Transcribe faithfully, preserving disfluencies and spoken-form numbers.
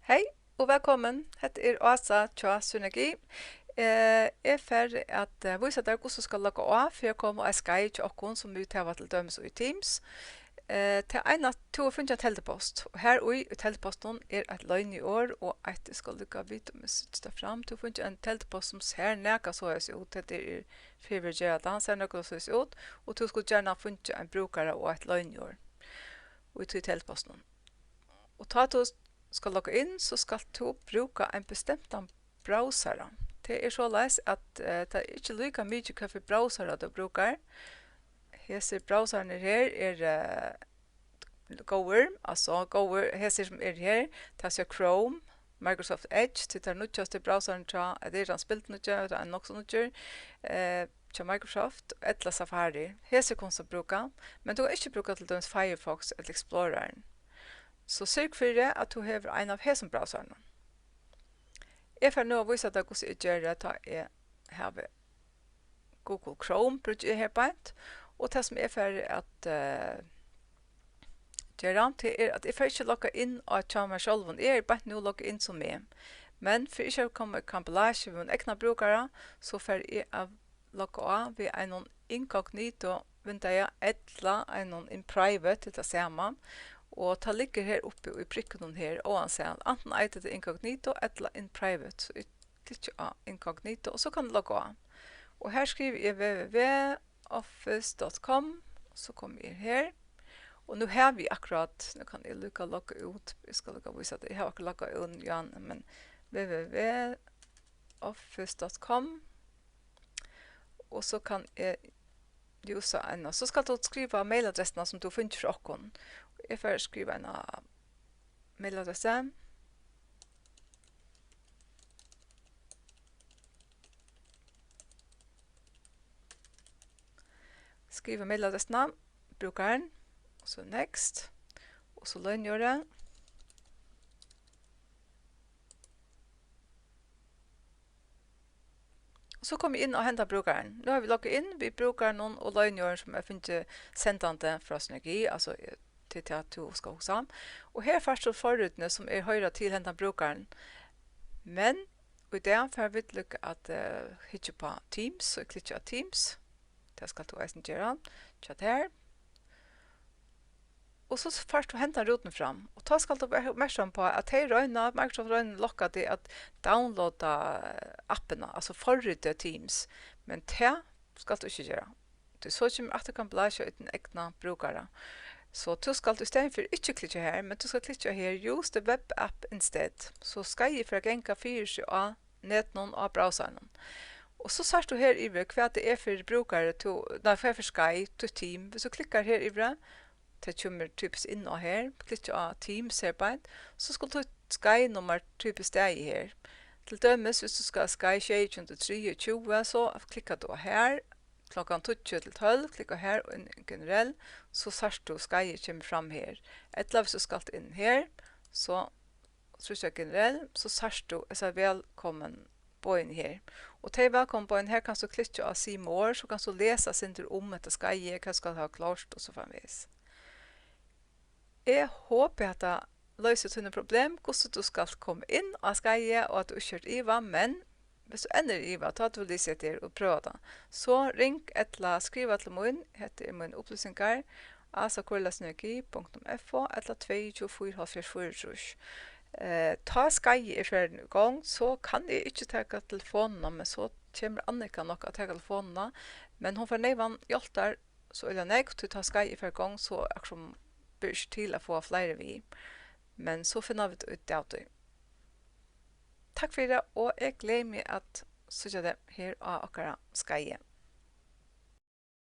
Hey og vælkomin. Hetta er Ása hjá Synergi. Eh, eg fari at, eh, vísa tær, hvussu tú skalt logga á fyri at koma á eitt skeið hjá okkum, sum vit hava til dømis í Teams. Eh, tað eina, tú hevur fingið ein teldupost, og har í, í teldupostinum er eitt loyniorð, og eitt, eg skal líka vita, um eg síggi tað fram. Tú hevur fingið ein teldupost, sum sær nakað soleiðis út. Hetta er, fyrr við at gera tað, sær nakað soleiðis út, og tú skuldi gjarna fingið ein brúkara og eitt loyniorð í tí teldupostinum. Og tá tú skalt logga inn, so skalt tú brúka ein bestemtan browsara. Tað er soleiðis, at, eh, tað er ikki líka mikið, hvat fyri browsara tú brúkar. Hesir browsararnir her eru, eh, góðir, altso góðir, hesir sum eru her, tað siga Chrome, Microsoft Edge, tí tað er nýggjasti browsarin hjá, tað er tann spildurnýggi, tað er nokk so nýggjur, eh, hjá Microsoft, ella Safari. Hesi kanst tú brúka, men tú kanst ikki brúka til dømis Firefox ella Explorerin. So syrg fyri, at tú hevur ein av hesum browsarunum. Eg fari nú at vísa tær, hvussu eg geri, tá eg havi Google Chrome, brúki eg her beint, og tað, sum eg fari at, eh, gera, tað er, at eg fari ikki at logga inn á hjá mær sjálvum. Eg eri beint nú loggað inn sum meg. Men fyri ikki at koma í karambolage við mín egna brúkara, so fari eg at logga á við einum inkognito vindeygað ella einum in private, tað er tað sama. Og tað liggur her uppi í prikkunum her, óansæð. Antin eitur tað inkognito ella in private. So eg klikki á inkognito, og so kann eg logga á. Og her skrivi eg w w w office dot com, og so komi eg her. Og nú havi eg akkurát, nú kann eg líka logga út, eg skal líka vísa tað, eg havi akkurát loggað inn, ja, men w w w office dot com, og so kann eg ljósa eina, so skalt tú skriva mailadressuna, sum tú fingir frá okkum. Eg fari at skriva eina mailadressu. Skriva mailadressuna, brúkarin, og so next, og so loyniorðið. Og so komi eg inn á henda brúkaran. Nú havi eg loggað inn við brúkaranum og loyniorðum, sum eg havi fingið sendandi frá Synergi, altso, eh, til tað, tú skalt hugsa. Og her fært tú forritini, sum er, hoyra til hendan brúkaran. Men í dag fara vit líka at, eh, hyggja upp á Teams, so eg klikki á Teams. Tað skalt tú eisini gera. Hjá tær. Og so fært tú hendan rútin fram. Og tá skalt tú vera merksom uppá, at tey royna, Microsoft roynir at lokka teg at downloada, eh, appina, altso forritið Teams. Men tað skalt tú ikki gera. Tí so kemur aftur karambolage í tín egna brúkara. So tú skalt í staðin fyri ikki klikka her, men tú skalt klikka her, "Use the web app instead." So skeiðið fer at ganga fyri seg á netinum á browsaranum. Og so sært tú her yvir, hvat tað er fyri brúkari, tú, nei, hvat er fyri skeið, títt team. Viss tú klikkar her yvir, tað kemur typiskt inn á her, klikka á Teams her beint, so skulu títt skeiðnummar typiskt staðið her. Til dømis, viss tú skalt skeið sjeyogtjúgunda tríogtjúgu, so klikkar tú á her, klokkan tíggju til tólv, klikka her og inn í generell, so sært tú skeiðið kemur fram her. Ella viss tú skalt inn her, so trýst á generell, so sært tú hesa vælkomin boðini her. Og tey vælkomin boðini her kanst tú klikka á See More, so kanst tú lesa eitt sindur um hetta skeiðið, hvat tú skalt hava klárt og so framvegis. Eg hopi, hatta loysir tíni problem, hvussu tú skalt koma inn á skeiðið, og at tú ikki ert iva, men viss tú enn er iva, tá tú lisið hetta her og prøvað tað, so ring ella skriva til mín, hetta er mín upplýsingar, asakurlasynergi punktum f o ella tveyogtjúgu fýraoghálvfjerðs fýraogtrýss. Eh, tá skeiðið er farin í gongd, so kann eg ikki taka telefonina, men so kemur Annika nokk at taka telefonina, men hon fær neyvan hjálpt tær so illa nógv, tí tá skeiðið er farin í gongd, so akkurát ber ikki til at fáa fleiri við, men so finna vit út av tí. Takk fyri, og eg gleði meg at síggja teg her á okkara skeiði.